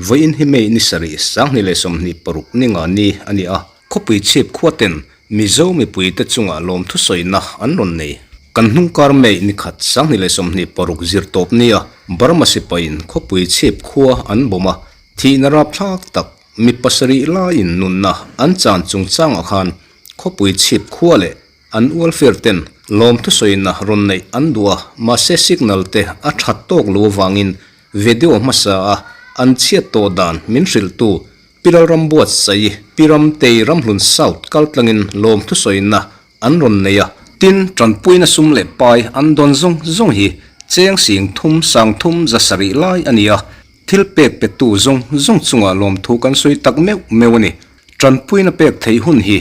Vawiin hi May ni sarih 2026 ni nga ni a ni a, khawpui chhip khuaten Mizo mipuite chungah lawmthu sawina an rawn nei. Kan hnungkar May ni khat 2026 zir tawp nia Burma sipaiin khawpui chhip khua an bawm a, thihna rapthlak tak mi pasarih laiin nunna an chan chungchangah khan khawpui chhip khua leh an welfare ten lawmthu sawina rawn neih an duh a, mahse signal te a that tawk lo avangin video hmasa a an chhiat tawh dan min hrilhtu Pi Lalrambuatsaii, Pi Ramtei Ramhlun South kaltlangin lawmthu sawina an rawn nei a, tin tanpuina sum leh pai an dawn zawng zawng hi cheng sing thum sang thum za sarih lai a ni a, thil pek petu zawng zawng chungah lawmthu kan sawi tak meuh meuh a ni. Tanpuina pek theih hun hi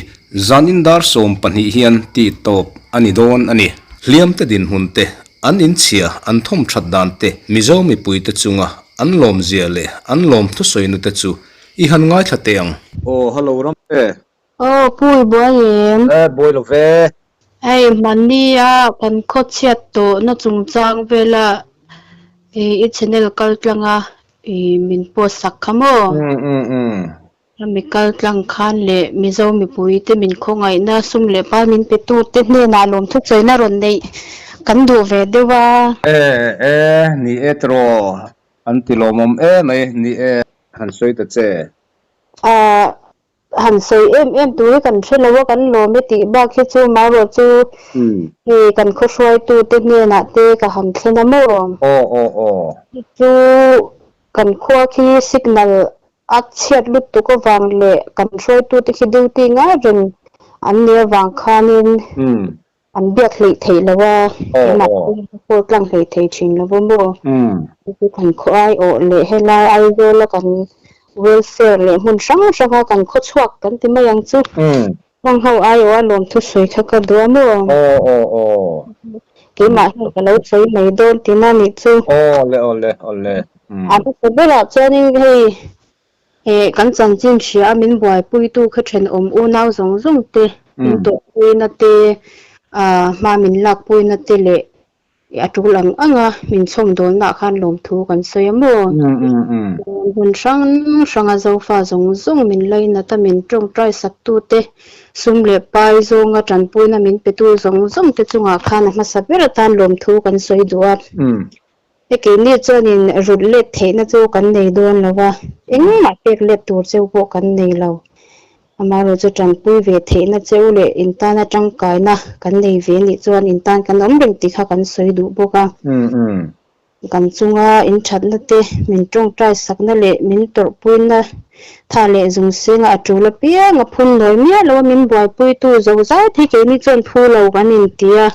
zan in dar 12 hian tih tawp a ni dawn a ni. Hliamte dinhmun te, an inchhia an thawm that dan te, Mizo mipuite chunga an lawmzia leh an lawmthu sawina te chu i han ngaithla teh ang. Aw hello Ramte. Aw Pu i buai em? E buai lo ve. Hei hmanni a kan khaw chhiat tawh na chungchang vela i channel kal tlang a i min post sak kha maw? Um um um. Hemi kal tlang khan leh Mizo mipui te min khawngaihna sum leh pai min pe tu te hnenah lawmthu chawina rawn neih kan duh ve deuh a. E e ni e tiraw an ti lawmawm em mai ni e han sawi ta che. Ahh han sawi em em tur hi kan hre lo a kan lawm e tih bak hi chu marawh chu hei kan khawhruaitu te hnenah te ka han thlen a maw. Aw aw aw. Chu kan khua khi signal a chhiat lutuk avang leh kan hruaitute khi duty ngai reng an nih avang khanin an biak hleih theih lo a, keimah pawhin ka call tlang hleih thei thin lo va maw. Chu kan khaw aiawh leh helai Aizawla kan welfare leh hmun hrang hranga kan khaw chhuak kan ti mai ang chu. Hmang ho aiawh a lawmthu sawi kha ka duh a maw? Keimah hian ka lo sawi mai dawn tina nih chu. Awle awle awle. A hmasa berah chuanin hei eh kan chanchin hria a min buaipuitu kha thenawm unau zawng zawng te min tawhpuina te ah hma min lakpuina te leh a tul ang ang a min chhawm dawnnaah khan lawmthu kan sawi a maw? Hun hrang hranga Zofa zawng zawng min lainat a min tawngtai saktu te sum leh pai zawnga tanpuina min petu zawng zawng te chungah khan a hmasa ber atan lawmthu kan sawi duh a. He keini chuanin rulh let theihna chu kan nei dawn lo va, engmah pek let tur cheu pawh kan nei lo. Amaherawh chu tanpui ve theihna cheu leh intana tangkaina kan nei ve nih chuan intan kan awm reng tih kha kan sawi duh bawk a. Kan chunga inthatna te, min tawngtai sakna leh min tawrhpuina tha leh zung senga a tul apiang a phun nawi miah lo a min buaipuitu zozai te hi keini chuan phu lo kan inti a.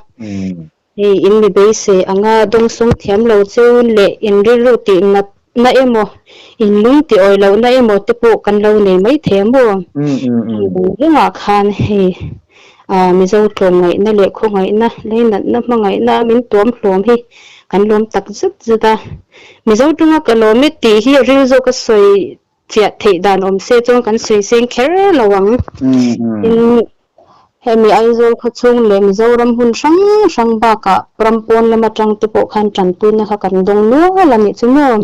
Hei in mi beisei anga dawngsawng thiam lo cheu leh in rilru tih nat na emaw, in lung tih awih loh na emaw te pawh kan lo nei mai thei a maw? Heng bung rengah khan hei Mizo tlawmngaihna leh khawngaihna, leinatna hmangaihna min tuam hlawm hi kan lawm tak zet zet a. Mizo tunga ka lawm e tih hi ril zawk a sawi Fiah theih dan awm se chuan kan sawi seng kher lo ang. Tin, hemi Aizawl khawchhung leh Mizoram hun hrang hrang bakah ram pawn lam atang te pawh khan tanpuina kha kan dawng nual a nih chu maw?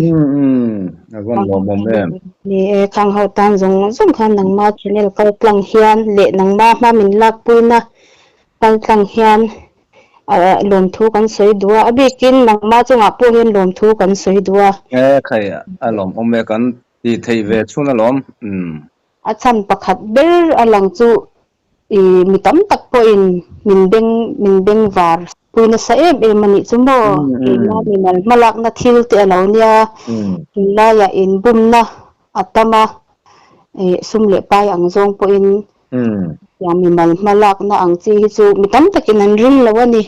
A vawn lawmawm em? Ni e, khang ho tan zawng zawng khan nangma channel kal tlang hian leh nangma hma min lakpuina kal tlang hian Lawmthu kan sawi duh a, a bikin nangmah chungah pawh hian lawmthu kan sawi duh a. E khai a lawmawm e, kan tih theih ve chhun alawm. Umm. A chhan pakhat ber a lang chu i mi tam tak pawhin min beng min beng var pui nasa em em a nih chu maw? Keimah mimal hmalakna thil te a lo nia, tunlaiah inbumna a tam a, sum leh pai ang zawng pawhin Tiang mimal hma lakna ang chi hi chu mi tam takin an ring lo a ni.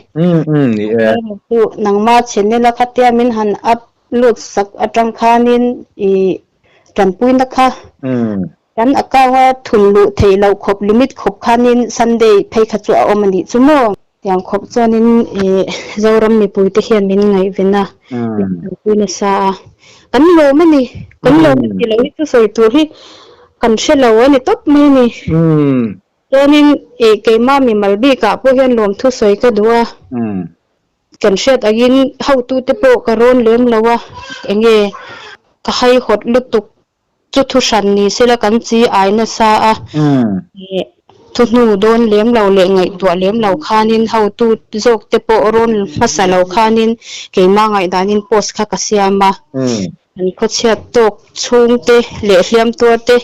Chu nangma channel a khatia min han upload sak atang khanin i tanpuina kha kan account a thun luh theih loh khawp limit khawp khanin Sunday phei kha chu a awm a nih chu maw. Tiang khawp chuanin i Zoram mipuite hian min ngaihven a, min tanpui nasa a. Kan lawm a ni, kan lawm a tih loh hi chu sawi tur hi kan hre lo a ni tawp mai a ni. Chuanin i keimah mimal bikah pawh hian lawmthu sawi ka duh a. Kan hriat angin hotute pawh ka rawn lem lo a, enge ka haihawt lutuk chu thu hran ni sela kan chi ai nasa a, thu hnu dawn lem lo leh ngaihtuah lem lo khanin hotu zawk te pawh rawn hmasa lo khanin keimah ngaihdanin post kha ka siam a. An khawchhiat tawk chhungte leh hliam tuarte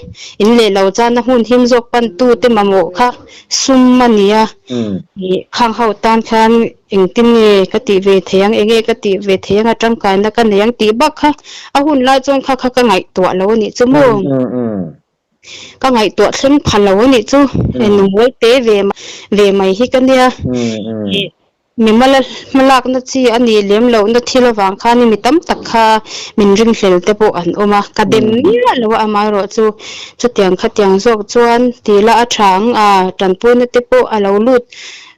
in leh lo chana hmun him zawk pantute mamawh kha sum a ni a. Khang ho tan khan engtin nge ka tih ve thei ang, enge ka tih ve thei ang a tangkaina ka nei ang tih bak kha a hun lai chuan kha kha ka ngaihtuah lo a nih chu maw? Ka ngaihtuah thleng pha lo a nih chu. Nungawi te ve ve mai hi ka nia. Mimala hmalakna chi a nih lem lohna thil avang khanin mi tam tak kha min ringhlel te pawh an awm a, ka dem miah lo a, amaherawh chu chutiang khatiang zawk chuan ti la a tha ang a, tanpuina te pawh a lo lut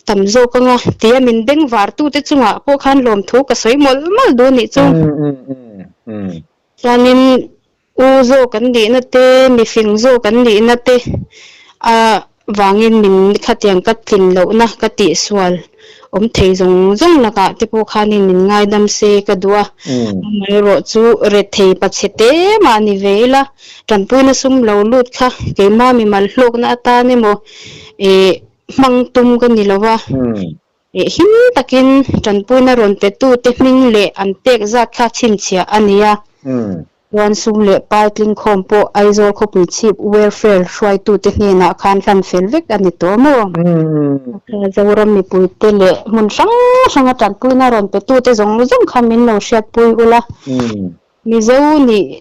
tam zawk ang a tia min bengvar tute chungah pawh khan lawmthu ka sawi mawlh mawlh duh a nih chu. Chuanin U zawk an nihna te, mifing zawk an nihna te a vangin min khatiang ka tlin lohna ka tihsual awm thei zawng zawng lakah te pawh khanin min ngaidam se ka duh a. Amaherawh chu rethei pachhe te mah ni ve ila, tanpuina sum lo lut kha keimah mimal hlawkna atan emaw ih hmang tum ka ni lo a. Him takin tanpuina rawn petute hming leh an pek zat kha chhinchhiah a ni a. Chuan sum leh pai tlingkhawm pawh Aizawl khawpui chhip welfare hruaitute hnenah khan hlan fel vek a ni tawh maw? Zoram mipuite leh hmun hrang hranga tanpuina rawn petute zawng zawng kha min lo hriatpui ula. Mizo nih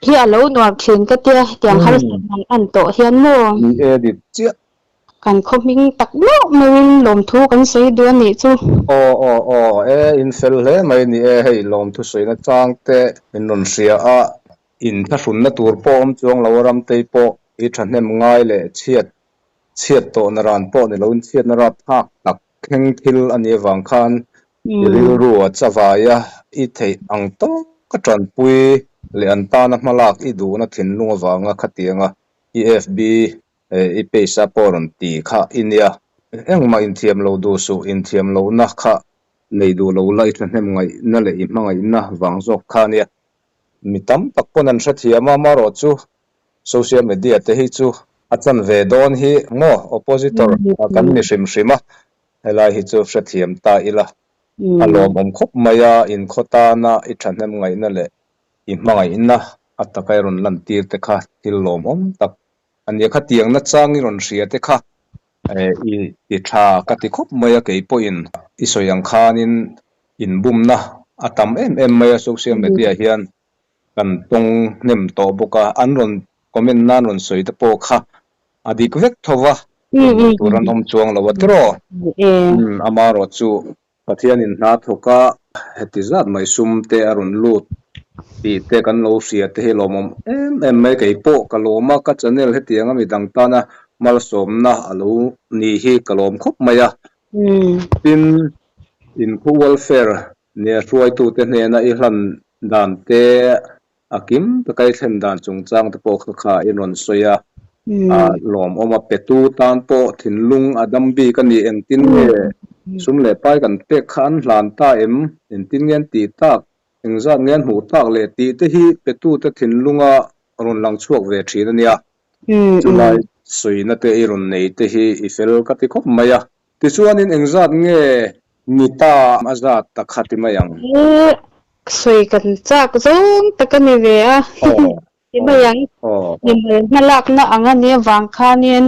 hi a lo nuam thin ka tia, hetiang harsat man an tawh hian maw? Ni e dik chiah. Kan khaw hming tak meuh meuhin lawmthu kan sawi duh a nih chu. Aw aw aw e in fel hle mai ni e hei lawmthu sawina chang te min rawn hria a in thlahrunna tur pawh awm chuang lo a ramtei pawh i thahnem ngai leh chhiat chhiat tawhna ran pawh ni loin chhiatna rap thlak tak thleng thil a nih avang khan i rilru a chavai a i theih ang tawka tanpui leh an tana hmalak i duhna thinlung avanga khatianga i FB I page a pawh rawn ti kha i nia. Engmah inthiam lo duh suh, inthiam lohna kha nei duh lo la i thahnem ngaihna leh i hmangaihna vang zawk kha a nia. Mi tam tak pawn an hrethiam a, amaherawh chu social media te hi chu a chan ve dawn hi maw oppositor kan ni hrim hrim a, helai hi chu hrethiam ta ila a lawmawm khawp mai a, inkhaw tana i thahnem ngaihna leh i hmangaihna a taka i rawn lantir te kha thil lawmawm tak A nia kha tiang nachang i rawn hria te kha i ti tha ka ti khawp mai a, kei pawhin i sawi ang khanin inbumna a tam em em mai a social media hian kan tawng hnem tawh bawk a, an rawn comment nan rawn sawi te pawh kha a dik vek tho va, rawn tur an awm chuang lo a tiraw? Amaherawh chu Pathianin hna thawk a, heti zat mai sum te a rawn lut tih te kan lo hria te hi lawmawm em em mai. Kei pawh ka lawm a, ka channel hetianga mi dang tana malsawmna a lo ni hi ka lawm khawp mai a. Tin, inkhu welfare nia hruaitute hnena i hlan dan te A kim taka i thlen dan chungchang te pawh kha kha i rawn sawi a, a lawmawm a petu tan pawh thinlung a dam bik a ni. Engtin nge sum leh pai kan pek kha an hlan ta em? Engtin nge an tih tak? Engzat nge an hmuh tak leh tih te hi petute thinlunga rawn lang chhuak ve thin a nia. Chulai sawina te i rawn nei te hi i fel ka ti khawp mai a. Tichuanin engzat nge ni ta a zat ta kha ti mai ang. Sawi kan chak zawng tak a ni ve a, ti mai ang. Mimal hmalakna ang a nih avang khanin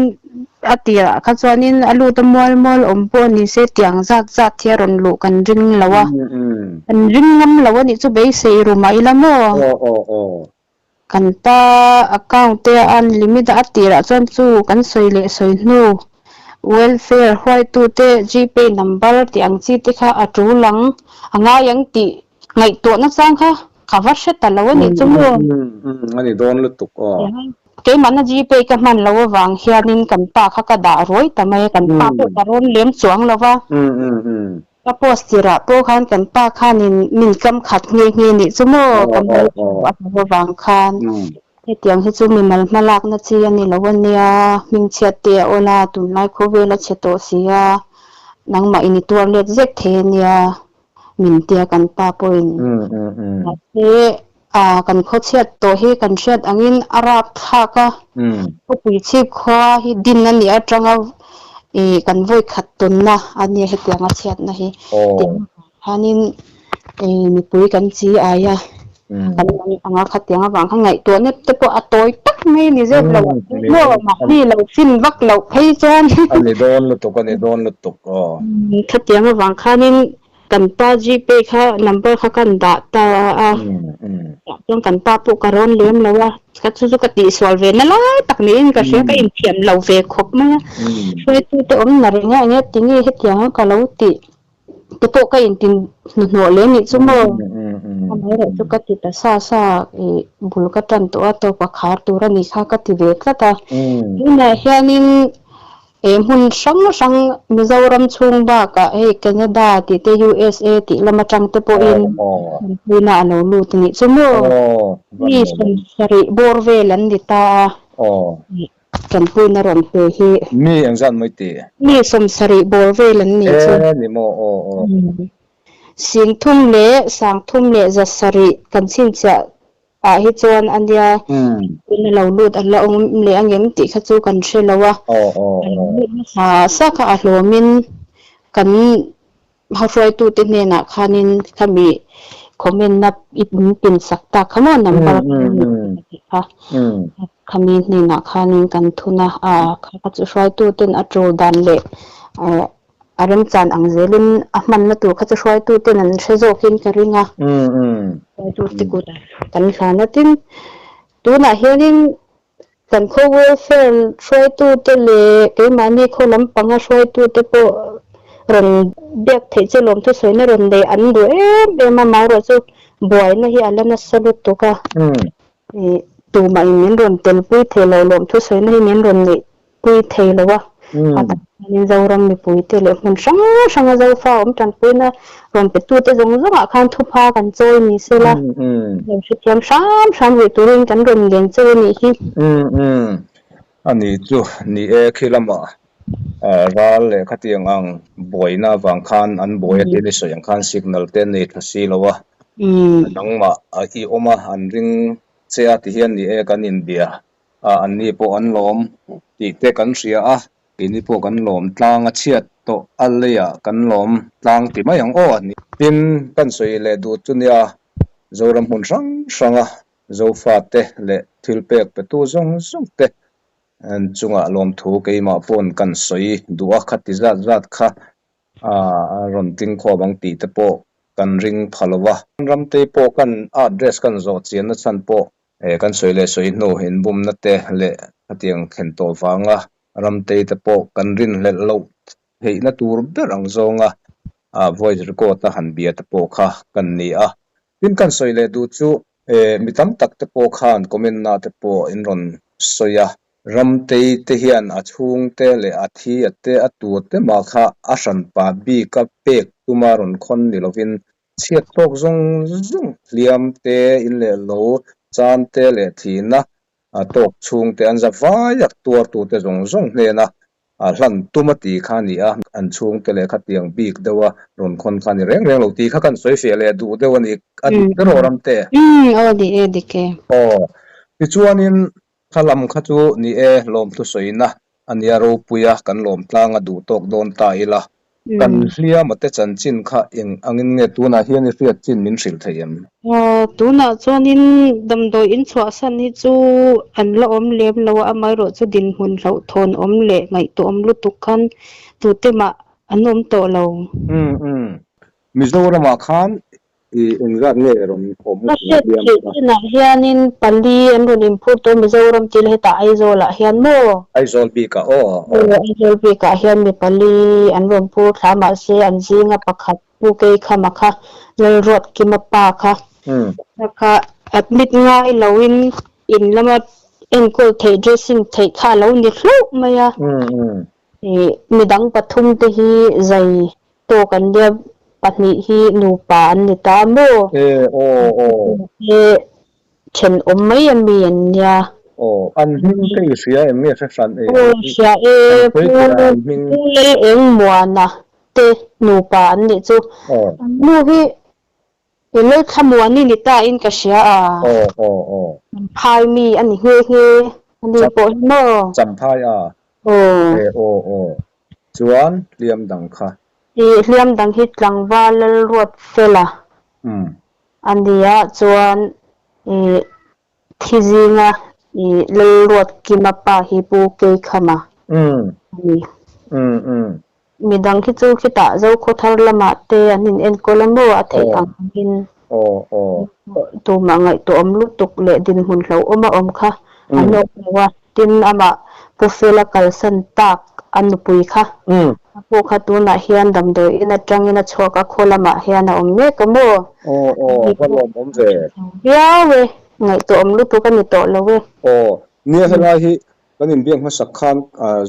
a tirah kha chuanin a lut a mual mual awm pawh ni se tiang zat zat hi a rawn luh kan ring lo a, kan ring ngam lo a nih chu beisei ru mah ila maw? Kan pa account te a unlimit a, a tirah chuan chu kan sawi leh sawi hnu welfare huaitute gpay number tih ang chi te kha a tul ang, a ngai ang tih ngaihtuah nachang kha ka va hre ta lo a nih chu maw? A ni dawn lutuk aw. Keimahna gpay ka hman lo avang hianin kan pa kha ka dah ruai ta mai a, kan pa pawh ka rawn lem chuang lo va. Ka post tirah pawh khan kan pa khanin min kam khat nghe nghe nih chu maw ka mal a hmuh avang khan hetiang hi chu mimal hmalakna chi a ni lo a nia, hmingchhiat te a awl a, tunlai khawvel a chhe tawh si a, nangmah in i tuar let zek thei a nia. min tia kan pa pawhin. Mahse kan khawchhiat tawh hi kan hriat angin a rapthlak a, khawpui chhip khua hi din a nih atanga ih kan vawikhat tawnna a nia hetianga chhiatna hi. Tin khanin ih mipui kan chi ai a, kan lam anga khatiang avang khan ngaihtuah nep te pawh a tawi tak mai a ni zep lo ah maw mahni lo fin vak loh phei chuan. A ni dawn lutuk a ni dawn lutuk aw. Khatiang avang khanin Kan pa Gpay kha number kha kan dah ta a, tah chuan kan pa pawh ka rawn lem lo a, ka chu chu ka tihsual ve na lai tak niin ka hria, ka inthiam lo ve khawp mai a, hruaitute awm na reng a, enge tinge hetiang a ka lo tih te pawh ka inti hnuhnawh leh nih chu maw, amaherawh chu ka ti ta sa sa ih bul ka tan tawh a, tawp a khar tur a nih kha ka ti ve tlat a, tunah hianin He hmun hrang hrang Mizoram chhung bakah hei Canada tih te USA tih lam atang te pawhin tanpuina a lo lut a nih chu maw? Mi 70 bawr vel an ni ta a, tanpuina rawn pe hi. Mi engzat mai ti? Mi 70 bawr vel an ni chu. 30 leh 37 kan chhinchhiah Ah hi chuan a nia, tun a lo lut a la awm leh angem tih kha chu kan hre lo a, a lo lut hmasa sa kha a hlawmin kan hruaitute hnenah khanin khami comment na i min pin sak tak kha maw number tih kha khami hnenah khanin kan thun a, kha kha chu hruaituten a tul dan leh A remchan ang zelin a hmanna tur kha chu hruaituten an hre zawkin ka ring a, hruaitute kutah kan hlan a. Tin, tunah hianin kan khaw welfare hruaitute leh keimahni khaw lampanga hruaitute pawh rawn biak theih che lawmthu sawina rawn nei an duh em em a, marawh chu buaina hi a la nasa lutuk a, tumahin min rawn telpui thei lo, lawmthu sawina hi min rawn neih pui thei lo a, a tak hianin Zoram mipuite leh hmun hrang hranga Zofa awm tanpuina rawn petute zawng zawngah khan thupha kan chawi ni se la, lo hrethiam hram hram rih turin kan rawn len cheu a nih hi. A ni chu, ni e, khi lamah ral leh khatiang ang buaina avang khan an buai a tia i sawi ang khan signal te an nei tha si lo a, nangmah i awm a an ring che a ti hian ni e kan inbia. A, anni pawh an lawm tih te kan hria a, keini pawh kan lawm tlang a chhiat tawh a leiah kan lawm tlang ti mai ang aw a ni. Tin, kan sawi leh duh chu nia Zoram hmun hrang hranga Zofate leh thil pek petu zawng zawng te chungah lawmthu keimah pawn kan sawi duh a, khati zat zat kha A rawn tling khawp ang tih te pawh kan ring pha lo va. Ramtei pawh kan address kan zawh chianna chhan pawh kan sawi leh sawi hnu inbumna te leh khatiang thlen tawh vanga Ramtei te pawh kan rinhlelh loh theihna tur ber ang zawnga voice record a han bia te pawh kha kan ni a. Tin kan sawi leh duh chu mi tam tak te pawh khan comment na te pawh in rawn sawi a. Ramtei te hian a chhungte leh a thi a te a tur te mah kha a hranpa bik a pek tuma rawn khawn ni lovin chhiat tawk zawng zawng hliam te, in leh lo chan te leh thihna tawk chhung te an za vai a tuartute zawng zawng hnena hlan tum a ti kha a ni a, an chhungte leh khatiang bik deuha rawn khawn kha a ni reng reng lo tih kha kan sawi fiah leh duh deuh a ni, a dik ber aw Ramte. Umm aw dik e dik e. Aw tichuanin Kha lam kha chu ni e, lawmthu sawina a nia ropui a, kan lawm tlang a duh tawk dawn ta ila. Kan hliama te chanchin kha eng angin nge tunah hian i hriat chin min hrilh thei em? Tunah chuanin damdawi in chhuahsan hi chu an la awm lem lo a, amaherawh chu dinhmun hlauhthawn awm leh ngaihtuahawm lutuk khan tute mah an awm tawh lo. Umm umm. Mizoramah khan I engzat nge rawn awm Ka hriat theih chinah hianin pali an rawn inphur tawh Mizoram til hetah Aizawlah hian maw? Aizawl bikah aw. Aw Aizawl bikah hian mi pali an rawn phur thla mahse an zinga pakhat Pu Keikhama kha Lalruatkima pa kha kha admit ngai loin in lama enkawl theih dressing theih kha a lo ni hlauh mai a. Midang pathum te hi zai Tawk an nia pahnih hi nupa an ni ta maw? E aw aw. He thenawm mai a mi an nia. Aw an hming ka i hria em nge hre hran e. Aw hria e Pu Pu Lel Eng Muana te nupa an nih chu. An nu hi i Lalthlamuani ni ta in ka hria a. Champhai mi a ni nghe nghe a ni pawh hi maw? Champhai a. Aw. E aw aw. Chuan hliam dang kha. I hliam dang hi tlangval Lalruatfela a nia chuan i Thi zinga i Lalruatkima pa hi Pu Keikhama a ni. Midang khi chu khitah Zokhawthar lamah te an in enkawl a maw a theih ang angin tumah ngaihtuahawm lutuk leh dinhmun hlauhawm a awm kha an awm lo a, tin amah Pu Fela kalsan tak a nupui kha a pawh kha tunah hian damdawi in atangin a chhuak a khaw lamah hian a awm mek a maw? Aw aw a va lawmawm ve. Viau e, ngaihtuahawm lutuk a ni tawh lo e. Aw, nia helai hi kan inbiak hmasak khan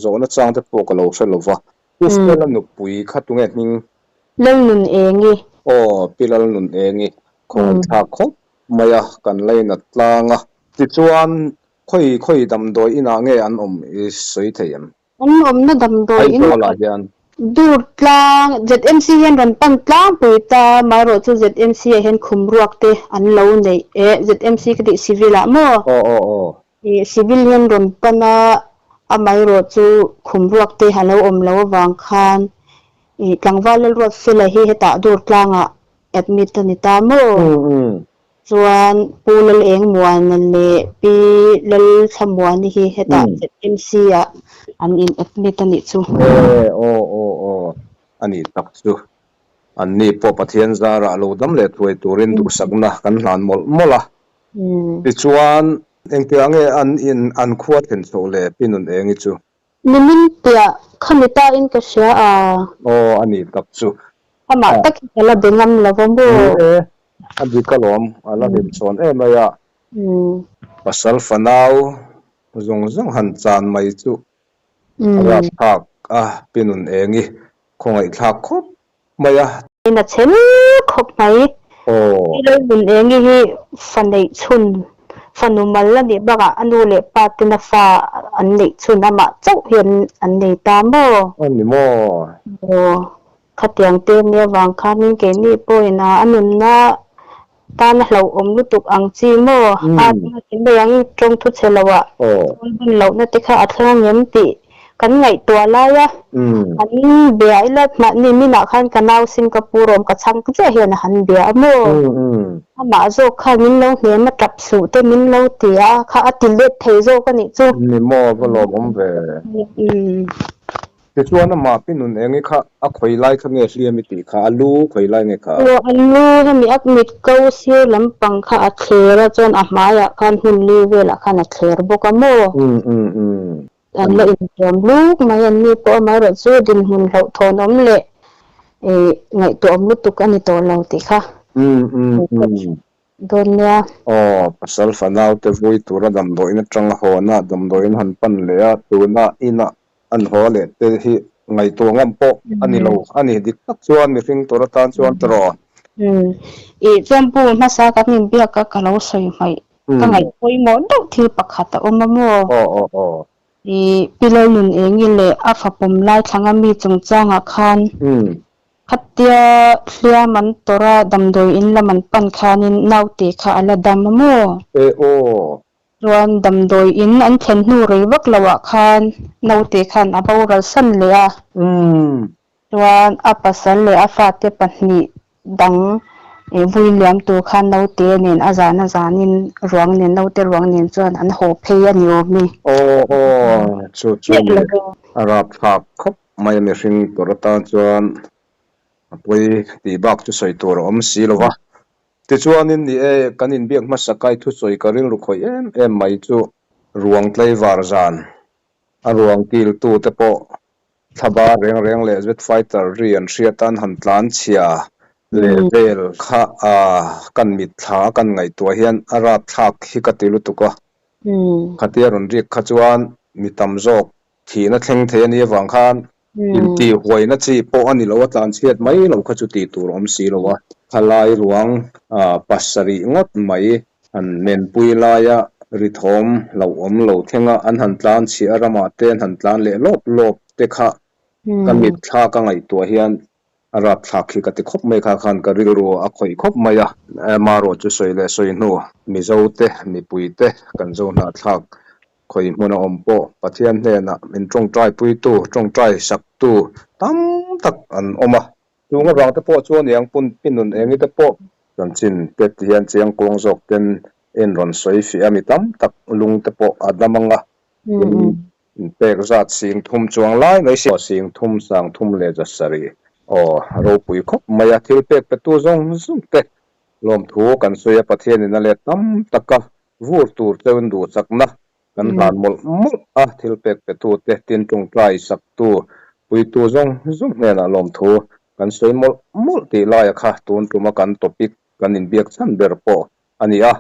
zawhna chang te pawh ka lo hre lo va. Pu Fela nupui kha tunge hming? Lalnun Engi. Aw, Pi Lalnun Engi, khawngaihthlak khawp mai a, kan lainat tlang a. Tichuan, khawi khawi damdawi inah nge an awm i sawi thei em? An awmna damdawi in Aizawl ah hian. Dur tlang, ZMC hian rawn pan tlangpui ta, amaherawh chu ZMC ah hian khum ruak te an lo neih e, ZMC ka tih civil ah maw? Aw aw aw. Ih civil hian rawn pan a, amaherawh chu khum ruak te a lo awm lo avang khan ih tlangval Lalruatfela hi hetah dur tlangah admit a ni ta maw? Chuan Pu Lalengmuana leh Pi Lalthlamuani hi hetah ZMC ah an in admit a nih chu. E aw aw aw a nih tak chu. An ni pawh Pathian zarah lo dam leh thuai turin duhsakna kan hlan mawlh mawlh a. Tichuan engtiang nge an in an khua thlen chhoh le Pi Nunengi chu? Nimin piah khami ta in ka hria a. Aw a nih tak chu. Amah tak hi ka la be ngam lo va maw? Ni e, a dik alawm, a la hlim chhawn em mai a. Pasal fanau zawng zawng han chan mai chu a rapthlak a, pi nun engi khawngaihthlak khawp mai a. In a chhel khawp mai. Aw. Pi Lalnunengi hi fa neih chhun, fanu mal a nih bakah a nu leh pa tena fa an neih chhun amah chauh hi an nei ta maw? A ni maw? Aw. Khatiang te nia vang khanin keini pawhin a nunna Tan a hlauhawm lutuk ang chi maw? A tuna ti mai ang, tawng thu chhe loah chawl hun lohna te kha a thleng angem tih kan ngaihtuah lai a, an bia ila mahni minah khan ka nau Singapore awm ka chhang chiah hian a han bia a maw? Amah zawk khan min lo hnem a tap suh te min lo ti a, kha a ti let thei zawk a nih chu. Ni maw, va lawmawm ve. Tichuan amah pi nun eng i kha a khawi lai kha nge hliam i tih kha, a lu khawi lai nge kha? Aw, a lu hemi a mit ko sir lampang kha a thler a, chuan a hmaiah khan hmun li velah khan a thler bawk a maw? Umm umm umm. An la intuam luk mai an ni pawh amaherawh chu dinhmun hlauhthawn awm leh ih ngaihtuahawm lutuk a ni tawh lo tih kha. Umm umm umm. Dawn nia. Aw, pasal fanau te vui tura damdawiin atanga hawn a, damdawiin han pan leh a, tuna inah an haw leh te hi ngaihtuah ngam pawh a ni lo a ni. Dik tak chuan mihring tur atan chuan tawrh. Umm, ih chuan pu hmasa kan inbiak a ka lo sawi hmaih. Ka ngaih pawimawh deuh thil pakhat a awm a maw? Aw aw aw. Ih, Pi Lalnun Engi leh a fapawm lai thlanga mi chungchangah khan Khatia hliam an tawrh a, damdawi in lam an pan khanin naute kha a la dam a maw? E aw. Chuan damdawi in an thlen hnu rei vak lo ah khan naute khan a boral san leh a. Umm. Chuan a pasal leh a fate pahnih dang vui liam tur khan naute nen a zan a zanin ruang nen naute ruang nen chuan an haw phei a ni awm e. Aw aw, chu chu a rapthlak khawp Mai mihring tur atan chuan a pawi tih bak chu sawi tur a awm si lo va. Tichuanin ni e, kan inbiak hmasa kai thusawi ka rilru khawih em em mai chu ruang tlaivar zan a ruang kiltu te pawh thlaba reng reng leh jet fighter ri an hriat an han tlan chhia leh vel kha a kan mitthla a kan ngaihtuah hian a rapthlak hi ka ti lutuk a. Khatia rawn rik kha chuan mi tam zawk Thihna thleng thei a nih avang khan intihhuaina chi pawh a ni lo a, tlanchhiat mai lo kha chu tih tur a awm si lo a. Thalai ruang pasarih ngawt mai han menpui laia rithawm hlauhawm lo thlenga an han tlan chhiah a, ramah te an han tlan leh lawp lawp te kha ka mitthla ka ngaihtuah hian. A rapthlak hi ka ti khawp mai kha khan ka rilru a khawih khawp mai a. Marawh chu sawi leh sawi hnu Mizo te, mipui te kan zo hnahthlak khawi hmun a awm pawh Pathian hnenah min tawngtai puitu, tawngtai saktu tam tak an awm a. Chung avang te pawh chuan iang pun pinun engi te pawh chanchin te ti hian chiang kuang zawk ten in rawn sawi fiah a mi tam tak lung te pawh a dam ang a, tin inpek zat sing thum chuang lai mai si. Sing thum sang thum leh za sarih aw ropui khawp mai a, thil pek petu zawng zawng te lawmthu kan sawi a, Pathian in a let tam tak a, vur tur cheu in duhchakna Kan hlan mawlh mawlh a, thil pek petute, tin tawngtai saktu, puitu zawng zawng hnenah lawmthu kan sawi mawlh mawlh tih laia kha tun tuma kan topic kan inbiak chhan ber pawh a ni a.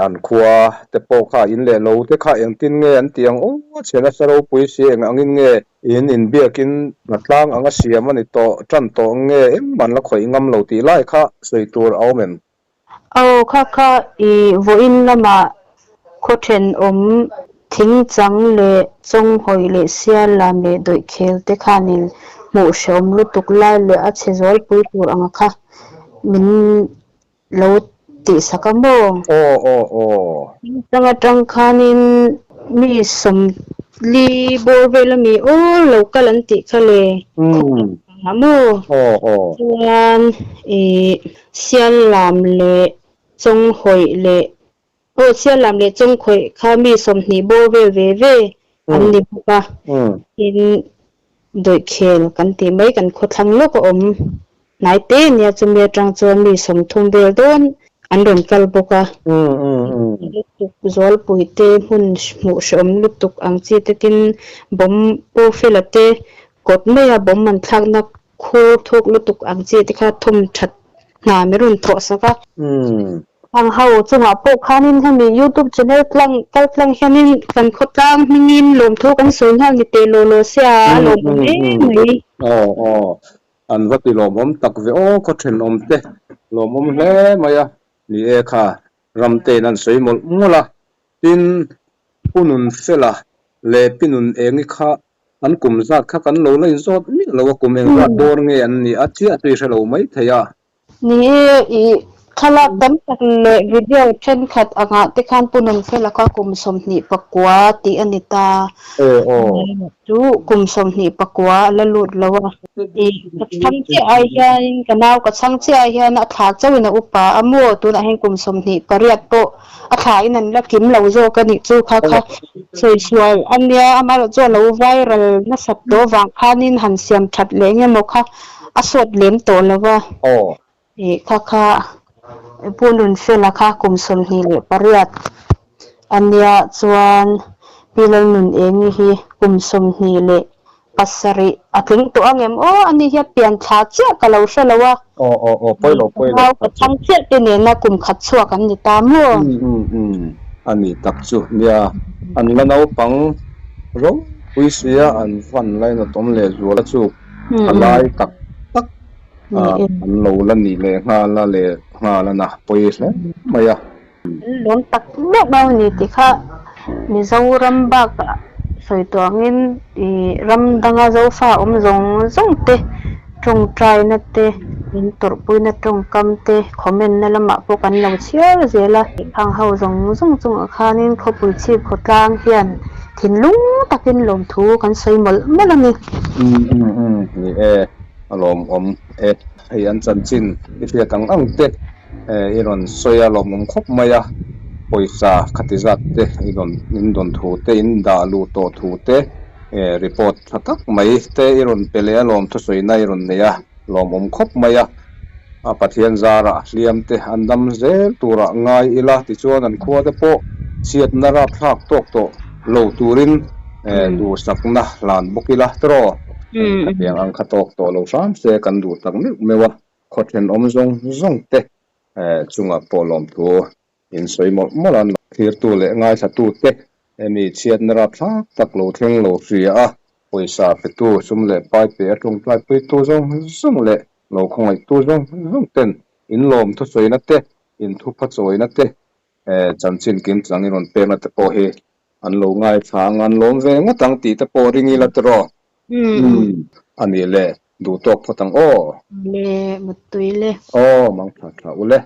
An khua te pawh kha in leh lo te kha engtin nge an tih ang aw, a chhe nasa ropui si eng angin nge in inbiakin hnatlang anga siam a ni tawh, tan tawh nge engmah an la khawih ngam lo tih lai kha sawi tur a awm em? Aw kha kha i vawiin lamah khaw thenawm thingchang leh chawnghawi leh sial lam leh dawih khel te khanin hmuh hrehawm lutuk lai leh a chhe zualpui tur anga kha min lo tihsak a maw? Aw aw aw. Thingchang atang khanin mi sawmli bawr vel ami aw lo kal an tih kha le. Khaw maw? Aw aw. Chuan i Siallam leh Chawngkhawih leh aw Siallam leh Chawngkhawih kha mi 20 bawr vel ve ve an ni bawk a. Tin, Dawihkhel kan tih mai kan khawthlang lawk a awm hnai te nia chumi atang chuan mi 30 vel dawn an rawn kal bawk a. Lutuk Zualpui te hmun hmuh hrehawm lutuk ang chi te tin bawm Pu Fela te kawt maia bawm an thlakna Khur thuk lutuk ang chi te kha thawm that hna min rawn thawh sak a. Ang ho chungah pawh khanin hemi youtube channel tlang kal tlang hianin kan khawtlang hmingin lawmthu kan sawi nghal ni teh law law sia a lawmawm em mai. Aw aw an va ti lawmawm tak ve aw khaw thenawm te lawmawm hle mai a ni e kha Ramtein an sawi mawlh mawlh a tin Pu Nunfela leh Pi Nun Engi kha An kum zat kha kan lo la inzawt miah lo a, kum engzat bawr nge an nih a chiah chu i hre lo mai thei a. Ni e, i thlalak tam tak leh video thenkhat angah te khan Pu Nunfela kha kum 29 tih a ni ta. Aw aw. Chu kum 24 a la lut lo a. I ka chhang chiah ai hianin ka nau ka chhang chiah ai hian a thla chauhin a upa a maw tunah hian kum 28 pawh A thlain an la kim lo zawk a nih chu kha kha sawi sual a nia, amaherawh chu a lo viral nasat tawh vang khanin han siam that leh eng emaw kha a sawt lem tawh lo va. Ih kha kha Pu Nunfela kha kum 28 a nia chuan Pi Lalnunengi hi kum 27 a tling tawh ang em aw ani hi a pian thla chiah ka lo hre lo a. Aw aw aw pawi lo pawi lo. Nau ka chhang chiah te nena kum khat chhuak an ni ta maw? Um um um a ni tak chu nia an la naupang ropui sia an van lainawtawm leh zual a chu a lai tak tak an lo la nih leh nghal a leh nghal a na pawi hle mai a. An lawm tak meuh meuh a ni tih kha Mizoram bakah sawi tawh angin ih ram danga Zofa awm zawng zawng te tawngtaina te min tawrhpuina tawngkam te comment na lamah pawh kan lo chhiar zel a. Khang ho zawng zawng chungah khanin khawpui chhip khawtlang hian thinlung takin lawmthu kan sawi mawlh mawlh a ni. Umm umm umm ni e a lawmawm e hei an chanchin i hriat ang ang te. I rawn sawi a lawmawm khawp mai a, pawisa khati zat te i rawn in dawn thu te in dah luh tawh thu te report tha tak mai te i rawn pe leh a lawm thusawina i rawn nei a lawmawm khawp mai a, a Pathian zarah hliam te an dam zel turah ngai ila tichuan an khua te pawh chhiatna rapthlak tawk tawh lo turin duhsakna hlan bawk ila tiraw khatiang ang kha tawk tawh lo hram se kan duh tak meuh meuh a. Khaw thenawm zawng zawng te chungah pawh lawmthu in sawi mawlh mawlh a, thlirtu leh ngaithlatu te hemi chhiatna rapthlak tak lo thleng lo hria a, pawisa petu sum leh pai pe a tawngtaipuitu zawng zawng leh lo khawngaihtu zawng zawng ten in lawmthu sawina te, in thupha chawina te, chanchin kimchang in rawn pekna te pawh hi an lo ngaithla ang, an lawm ve ngawt ang tih te pawh ring ila tiraw? Umm, a nih le. Duh tawk phawt ang aw. Le, muttui le. Aw, mang tha tha u le.